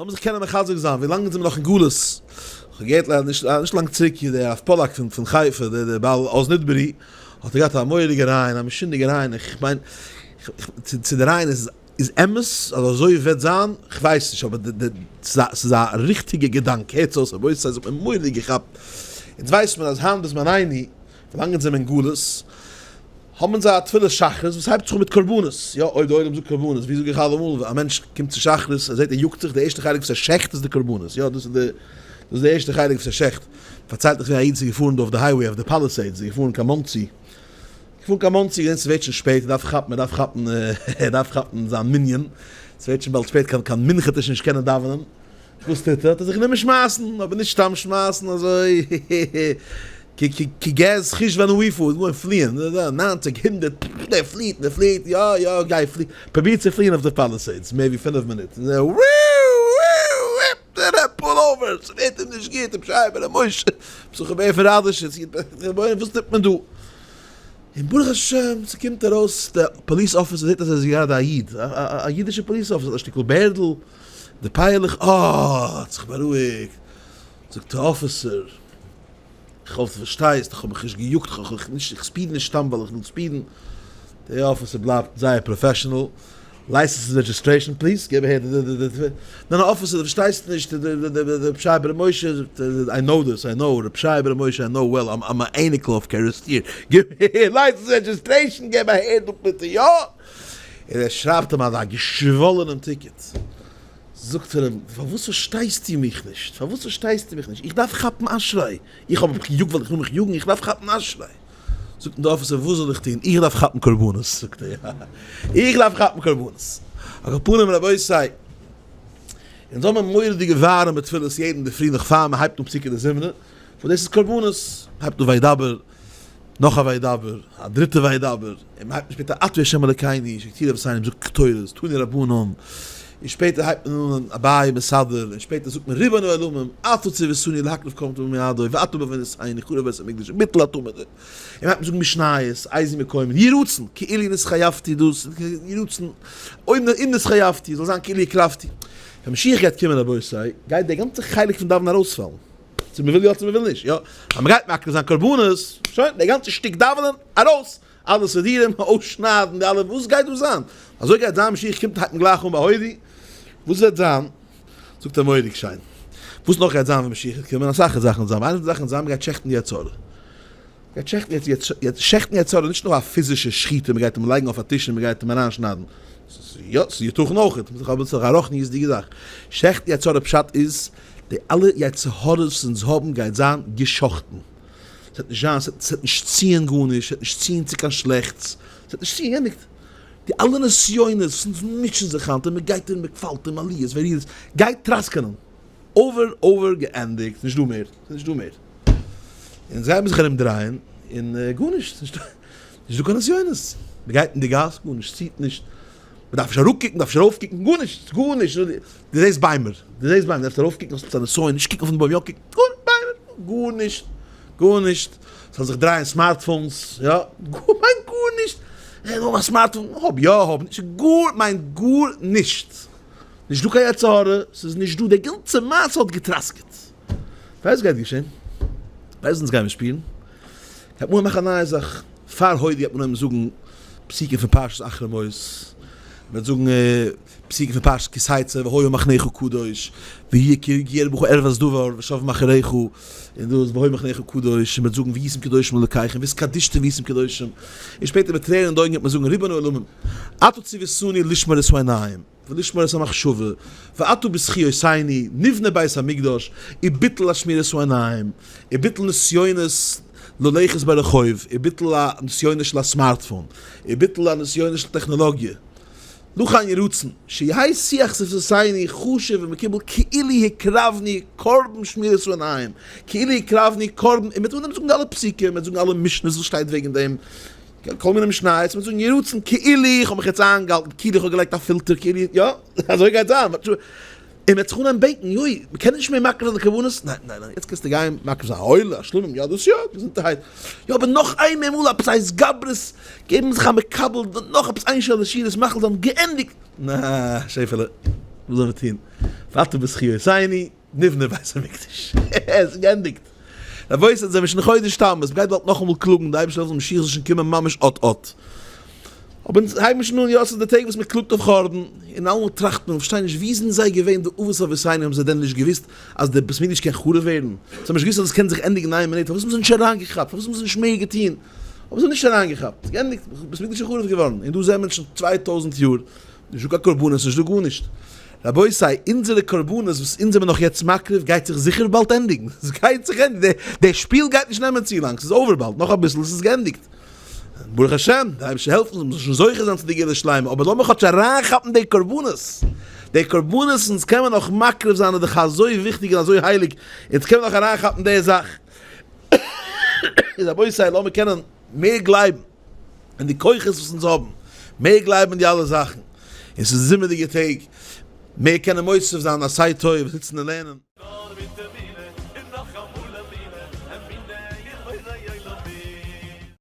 לאמיר זיך קענען מחזק זיין ווי לאנג אונז זעמיר נאך אין גלות. כ'האב געהערט ליידער נישט נישט לאנג צוריק דער הרב פאלאק פון פון חיפה דער דער בעל עוז נדברי האט ער געהאט א מורא'דיגע רעיון א משונה'דיגע רעיון איך מיין צו צו די רעיון איז איז אמת אז אזוי וועט זיין כ'ווייס נישט אבער די די ס'איז א ריכטיגע געדאנק הערטס אויס רבותי ס'האט מיר מורא'דיג געכאפט אונז ווייסט מען אז היינט בזמנינו ווילאנג אונז זעמיר אין גלות האבן זיי א תפילת שחרית וואס הייבט זיך אן מיט קרבנות, יא אויב די עולם זאגט קרבנות, ווי זאג איך אלעמאל, א מענטש קומט צו שחרית ער זעט ער יאגט זיך, די ערשטע חלק וואס ער שעכט איז די קרבנות, יא דאס איז די דאס איז די ערשטע חלק וואס ער שעכט, פארציילט איך ווי א איד איז געפארן דא אויף די highway אויף די פאליסעידס, איז געפארן קיין מאנסי, געפארן קיין מאנסי געזען ס'ווערט שוין שפעט ער דארף כאפן ער דארף כאפן ער דארף כאפן זיין מנין, ס'ווערט שוין באלד שפעט קיין קיין מנחה וועט ער שוין נישט קענען דאווענען, וואס טוט ער? האט ער זיך גענומען שמייסן, אבער נישט סתם שמייסן אזוי כגז חשוון אויפו, איז געווארן פליען, ניינציג, הונדערט, ער פליעט און ער פליעט, יא יא גיי פלי, פרוביר צו פליען אויף די פאליסעידס מער ווי פינף מינוט, pull over, ס'ווערט אים נישט גוט, רבי שייע בן ר' משה, פסחים בער פון ראדושיץ, וואס טוט מען דא? און ברוך השם ס'קומט ארויס די police officer זעט אז ער איז גראדע א איד, א אידישע police officer, האט א שטיקל בערדל, די פייערליך אה! האט זיך בארואיגט, זאגט ער officer, איך האף דו פארשטייסט, איך האב מיך נישט געיאגט, איך האב נישט, איך speed נישט סתם ווייל איך וויל speed ן, דער officer בלייבט זייער professional, license און registration please, געב אהער די די די די, ניין ניין officer דו פארשטייסט נישט, די די די די ר' שייע בר' משה, זאגט ער, I know this, I know, ר' שייע בר' משה I know well, I'm א אייניקל of קערעסטיר, גיב אהער license registration, געב אהער דא ביטע, יא! און ער שרייבט אים אזא געשוואלענעם ticket, זאגט ער אים, פארוואס פארשטייסטו מיך נישט, פארוואס פארשטייסטו מיך נישט, איך דארף כאפן אשראי, איך האב מיך געיאגט ווייל איך וויל מיך יאגן, איך דארף כאפן אשראי. זאגט אים דער officer, וואס זאל איך טון, איך דארף כאפן קרבנות, זאגט ער, איך דארף כאפן קרבנות. על כל פנים רבותי, אונז האבן מורא'דיגע ווארעמע תפילות יעדן אינדערפרי נאך פאר מען הייבט אן פסוקי דזמרה, וואס דאס איז קרבנות, מען הייבט אן וידבר, נאך א וידבר, א דריטע וידבר, און מען הייבט אן שפעטער אתה ה' אלקינו, שהקטירו אבותינו, מ'זאגט קטורת, תנו רבנן, און שפעטער הייבט מען אן אביי מסדר, און שפעטער זאגט מען ריבון העולמים, אתה צויתנו להקריב קרבן תמיד במועדו, ואתה בעוונותינו חרב בית המקדש, ביטול התמיד, און מען הייבט אן זאגן משניות, איזה מקום, יהי רצון, כאילו נתחייבתי דאס, יהי רצון, אויב אם נתחייבתי, זאל זיין כאילו הקרבתי. ווען משיח גייט קומען רבותי, גייט דער גאנצער חלק פון דאווענען ארויספאלן. צו מ'וויל יא צו מ'וויל נישט, יא, אז מ'גייט מקריב זיין קרבנות, שוין, די גאנצע שטיק דאווענען, ארויס, אלע סידורים, אויסשניידן די אלע, וואס גייט דא זיין? אזוי גייט זיין, משיח קומט הייבט מען גלייך אן ביי הודי, וואס וועט זיין? זאגט ער מורא'דיג שיין, וואס נאך גייט זיין ווען משיח וועט קומען? אסאך זאכן וועט זיין, איינע פון די זאכן וועט זיין מ'גייט שעכטן די יצה ר, מ'גייט שעכטן יעצט, יעצט שעכטן יצה ר איז נישט נאר א פיזישע שחיטה, מ'גייט אים לייגן אויף א טיש און מ'גייט אים אריינשניידן, יא, ס'איז יתכן אויכעט, אבער ס'איז א רוחניות'דיגע זאך, שעכטן יצה ר פשט איז, די אלע יצר הרע'ס וואס אונז האבן גייט זיין גע'שחט'ן, ס'וועט נישט זיין, ס'וועט נישט ציען גארנישט, ס'וועט נישט ציען צו קיין שלעכטס, ס'וועט נישט ציען, גענדיגט. די אלע נסיונות וואס אונז מוטשען זיך היינט און מ'גייט און מ'פאלט און עליות וירידות, גייט טראסקענען. over over געענדיגט, נישט דא מער, ס'איז נישט דא מער. אונז גיימיר זיך ארום דרייען און גארנישט, ס'איז נישט דא קיין נסיונות. מ'גייט אין די גאס, גארנישט ציעט נישט. מ'דארף נישט אראפקוקן, מ'דארף נישט ארויפקוקן, גארנישט, גארנישט, דו זעסט ביימער, דו זעסט ביימער, דארפסט ארויפקוקן, האסט עפעס א נסיון, נישט קוקן אויפן בוים, יא קוק, גארנישט, ביימער, גארנישט, גארנישט, ס'זאל זיך דרייען smartphones, יא, מיינט גארנישט, איך האב א smartphone, האב יא, האב נישט, גאר מיינט גארנישט, נישט דא קיין יצר הרע, ס'איז נישט דא, די גאנצע מעשה האט געטראסקעט, ווייסט וואס גייט געשען? ווייסט וואס אונז גיימיר שפירן? גייט מען מאכן א נייע זאך, פאר הודי גייט מען אנהויבן זאגן פסוקים פון פרשת אחרי מות, מען וועט זאגן פסוקים פון פרשת כי תצא והיה מחניך קדוש, והיה כי יראה בך ערות דבר ושב מאחריך, און דאס והיה מחניך קדוש, און מען וועט זאגן והייתם קדושים לאלקיכם, והתקדשתם והייתם קדושים, און שפעטער מיט טרערן אין די אויגן גייט מען זאגן ריבון העולמים אתה צויתנו לשמור את העיניים. ולשמור את המחשבה, ועתה בזכיותינו נבנה בית המקדש, וביטול השמירת העיניים, וביטול נסיונות ללכת ברחוב, וביטול הנסיונות של ה smartphone, וביטול הנסיונות של טעכנאלאגיע. לכן יהי רצון, שיהא שיח שפתותינו חשוב ומקובל כאילו הקרבנו קרבן שמירת העיניים, כאילו הקרבנו קרבן, און מ'וועט אנהייבן זאגן די אלע פסוקים, מ'וועט זאגן אלע משניות וואס שטייט וועגן דעם, כל מיני משניות מ'וועט זאגן יהי רצון כאילו איך האב מיך יעצט איינגעהאלטן, כאילו איך האב געלייגט א פילטער, כאילו, יא, אזוי גייט זיין, און מ'וועט זיך אנהייבן בענקן, יוי, מ'קען נישט מער מקריב זיין די קרבנות, ניין, ניין, ניין, יעצט קענסטו גיין מקריב זיין א עולה, א שלמים, יא דאס יא, געזונטערהייט, יא אבער נאך איין מאל עפעס א התגברות, געבן זיך א מקבל, נאך עפעס איין שלש סעודות, מאכיל זיין, געענדיגט, נא, שעפעלע. וואס זאל מען טון? ועתה בזכיותינו נבנה בית המקדש. עס איז געענדיגט. רבותי, אונז זעמיר שוין חודש תמוז, מ'גייט באלד נאכאמאל קלאגן, די אייבערשטער זאל העלפן משיח זאל שוין קומען ממש אט אט. אבער אונז הייבן שוין אן, יא, ס'איז די טעג וואס מ'קלאגט אויף חורבן, און אלעמאל טראכט מען, כ'פארשטיי נישט, ווי זענען זיי געווען, די אבות אבותינו, האבן זיי דען נישט געוואוסט אז די בית המקדש קען חרוב ווערן? זיי האבן נישט געוואוסט אז עס קען זיך ענדיגן אין איין מינוט? פארוואס האבן זיי נישט אריינגעכאפט? פארוואס האבן זיי נישט מער געטון? אבער זיי האבן נישט אריינגעכאפט. געענדיגט, בית המקדש איז חרוב געווארן, און דא זעמיר שוין 2000 יאר, נישט דא קיין קרבנות, נישט דא גארנישט. רבותי, אונזערע קרבנות וואס אונז זעמיר נאך יעצט מקריב גייט זיך זיכער באלד ענדיגן. עס גייט זיך ענדיגן. די שפיל גייט נישט נעמען צו לאנג, ס'איז over באלד, נאך אביסל, עס איז געענדיגט. ברוך השם, דער אייבערשטער העלפן אונז מ'זאל שוין זוכה זיין צו די גאולה שלימה, אבער לאמיר כאטש אריינכאפן די קרבנות. די קרבנות אונז קען מען נאך מקריב זיין איז דאך אזוי וויכטיג און אזוי הייליג, אונז קען מען נאך אריינכאפן די זאך. איז רבותי, לאמיר קענען מער גלייבן אין די כוחות וואס אונז האבן, מער גלייבן אין די אלע זאכן, און ס'איז זומערדיגע טעג, מער קענען מוסיף זיין עשה טוב, זיצן און לערנען. נאר מיט.